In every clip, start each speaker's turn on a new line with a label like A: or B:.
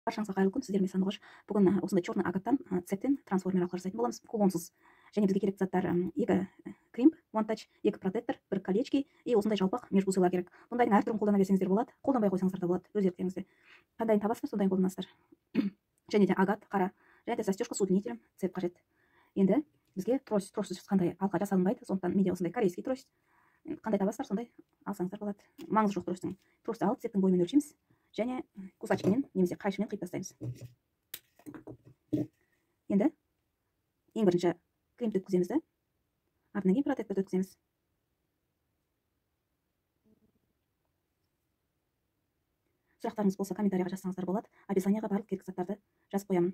A: Баршаңызға қайырлы күн, сіздермен Сандуғаш. Бүгін осындай черный агаттан, цептен трансформер арқылы жасайтын боламыз, кулонсыз. Және бізге керекті заттар 2 кримп, one touch, 2 протектор, 1 колечки и осындай жалпақ межбусылар керек. Бұндайдың әр түрін қолдана берсеңіздер болады, қолданбай қойсаңыздар да болады, өз еріктеріңізде. Қандайын табасыздар, сондайын қолданасыздар. Және де агат, қара, және де застежка с удлинителем, цеп қажет. Енді бізге трость, тростьсыз қандай алқа жасалынбайды, сондықтан менде осындай корейский трость. Қандай табасыздар, сондай алсаңыздар болады. Маңызы жоқ тростьтің. Тростьті алып, цептің бойымен өлшейміз. Және кусачкамен немесе қайшымен қиып тастаймыз. Енді ең бірінші кремді өткіземіз де, артынан кейін протекторды өткіземіз. Сұрақтарыңыз болса комментарийға жазсаңыздар болады. Описанияға барлық керекті заттарды жазып қоямын.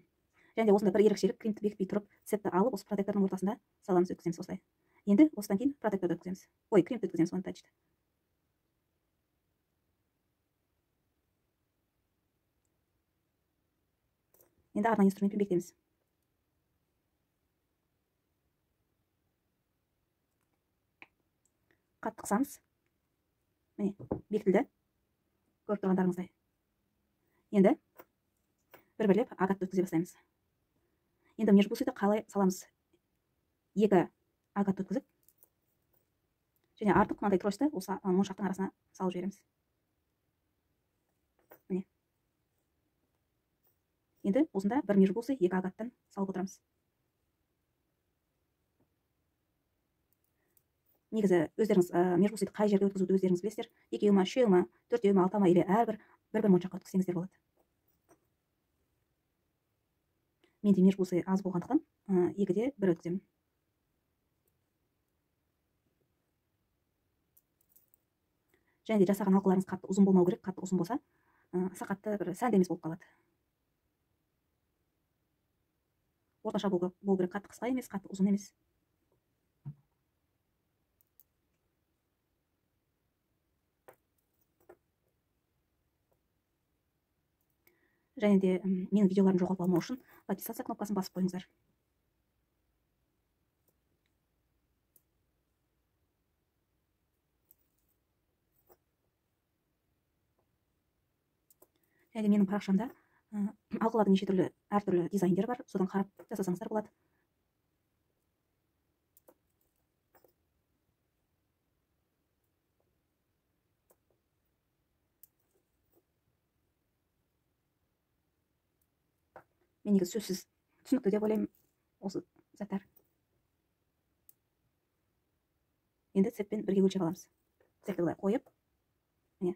A: Және де осындай бір ерекшелік, кремді бекітпей тұрып, цепті алып, осы протектордың ортасында саламыз, өткіземіз осылай. Енді осыдан кейін протекторды өткіземіз. Ой, кремді өткіземіз, one touch. Енді арнайы инструментпен бекітеміз. Қатты қысамыз. Міне, бекітілді. Көріп тұрғандарыңыздай. Енді бір-бірлеп агатты өткізе бастаймыз. Енді межбусыйды қалай саламыз? 2 агатты өткізіп, және артық мынандай тросты осы моншақтың арасына салып жібереміз. Міне. Енді осында бір межбусы 2 агаттан салып отырамыз. Негізі өздеріңіз межбусыйды қай жерге өткізуді өздеріңіз білесіздер. Екеуі ма, үшеуі ма, төртеуі ма, алтау ма, или әрбір бір-бір моншаққа өткізсеңіздер болады. Менде межбусы аз болғандықтан, 2-де 1 өткіземін. Және де жасаған алқаларыңыз қатты ұзын болмау керек. Қатты ұзын болса, аса қатты бір сәнді емес болып қалады. Орташа болу керек, қатты қысқа емес, қатты ұзын емес. Және де менің видеоларымды жоғалтып алмау үшін подписаться кнопкасын басып қойыңыздар. Және де менің парақшамда алқалардың неше түрлі, әртүрлі дизайндері бар, содан қарап жасасаңыздар болады. Мен негізі сөзсіз түсінікті деп ойлаймын осы заттар. Енді цеппен бірге өлшеп аламыз. Цепті былай қойып, міне,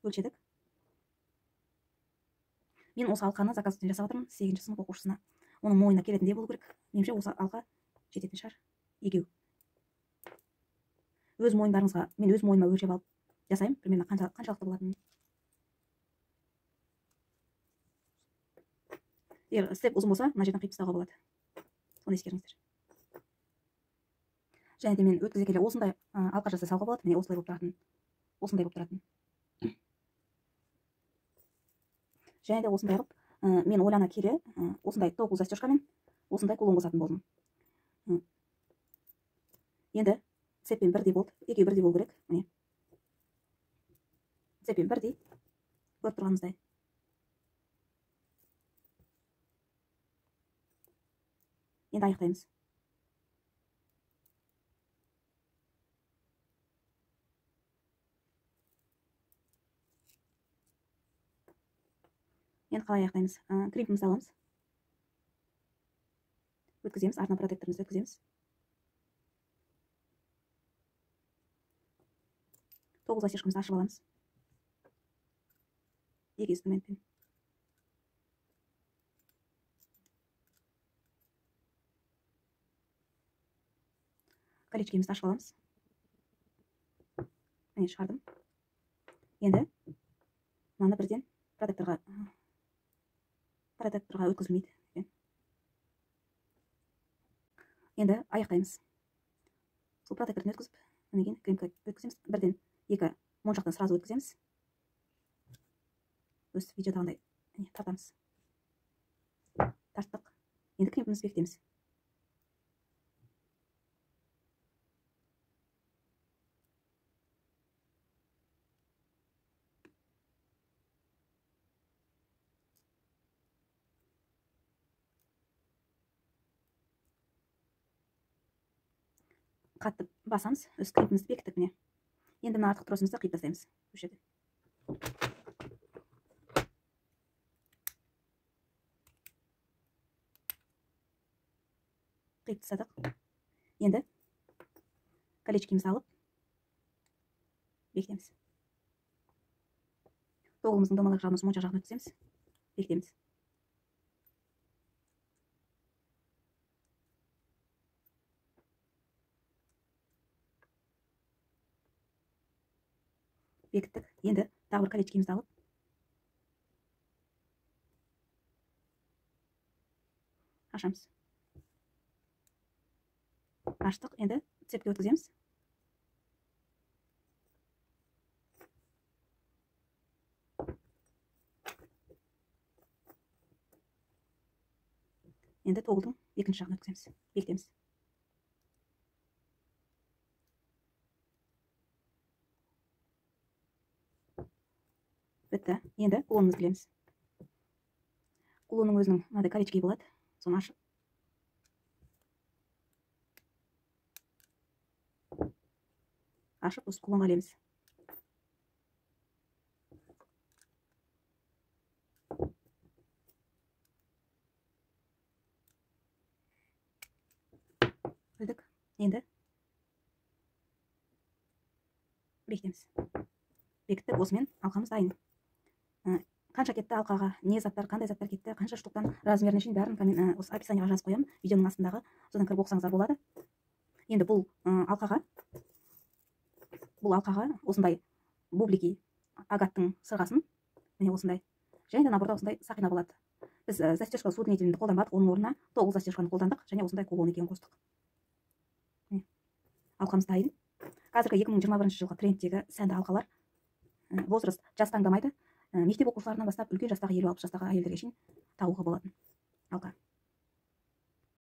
A: өлшедік. Мен осы алқаны заказбен жасап жатырмын 8-ші сынып оқушысына. Оның мойнына келетіндей болу керек. Меніңше осы алқа жететін шығар. Екеу. Өз мойындарыңызға, мен өз мойныма өлшеп алып жасаймын, примерно қаншалықты болатынын. Егер степ ұзын болса, мына жерден қиып тастауға болады. Соны ескеріңіздер. Және де мен өткізе келе осындай алқа жасай салуға болады. Міне осылай болып тұратын. Осындай болып тұратын. Және де осындай қылып, мен ойлана келе, осындай тоғыз застежкамен осындай кулон қосатын болдым. Енді цеппен бірдей болды. Екеуі бірдей болу керек. Міне. Цеппен бірдей. Көріп тұрғаныңыздай. Енді аяқтаймыз. Енді қалай аяқтаймыз? Кримпімізді аламыз. Өткіземіз, артынан протекторымызды өткіземіз. 9 застежкамызды ашып аламыз. 2 инструментпен. Колечкемізді ашып аламыз. Міне шығардым. Енді мынаны бірден протекторға өткізілмейді екен. Енді аяқтаймыз. Сол протектордан өткізіп, одан кейін кремді өткіземіз. Бірден 2 моншақтан сразу өткіземіз. Өстіп видеодағындай міне тартамыз. Тарттық. Енді кремімізді бекітеміз. Қатты басамыз, өз кримпімізді бекіттік міне. Енді мына артық тросымызды қиып тастаймыз осы жерде. Қиып тастадық. Енді колечкимізді алып бекітеміз. Тоғылымыздың домалақ жағын осы моншақ жағына өткіземіз, бекітеміз. Бекіттік. Енді тағы бір колечкимізді алып ашамыз. Аштық. Енді цепке өткіземіз. Енді тоғылдың екінші жағына өткіземіз, бекітеміз. Бітті. Енді кулонымызды ілеміз. Кулонның өзінің мынадай колечки болады. Соны ашып осы кулонға ілеміз. Ілдік. Енді бекітеміз. Бекіттік. Осымен алқамыз дайын. Қанша кетті алқаға, не заттар, қандай заттар кетті, қанша штуктан, размеріне шейін бәрін осы описанияға жазып қоямын, видеоның астындағы, содан кіріп оқысаңыздар болады. Енді бұл алқаға осындай бублики агаттың сырғасын, міне осындай, және де наборда осындай сақина болады. Біз застежка с удлинителін қолданбадық, оның орнына тоғыз застежканы қолдандық және осындай кулон екеуін қостық. Алқамыз дайын. Қазіргі 2021 жылғы трендтегі сәнді алқалар, возраст жас таңдамайды. Мектеп оқушыларынан бастап үлкен жастағы 50-60 жастағы әйелдерге шейін тағуға болатын алқа.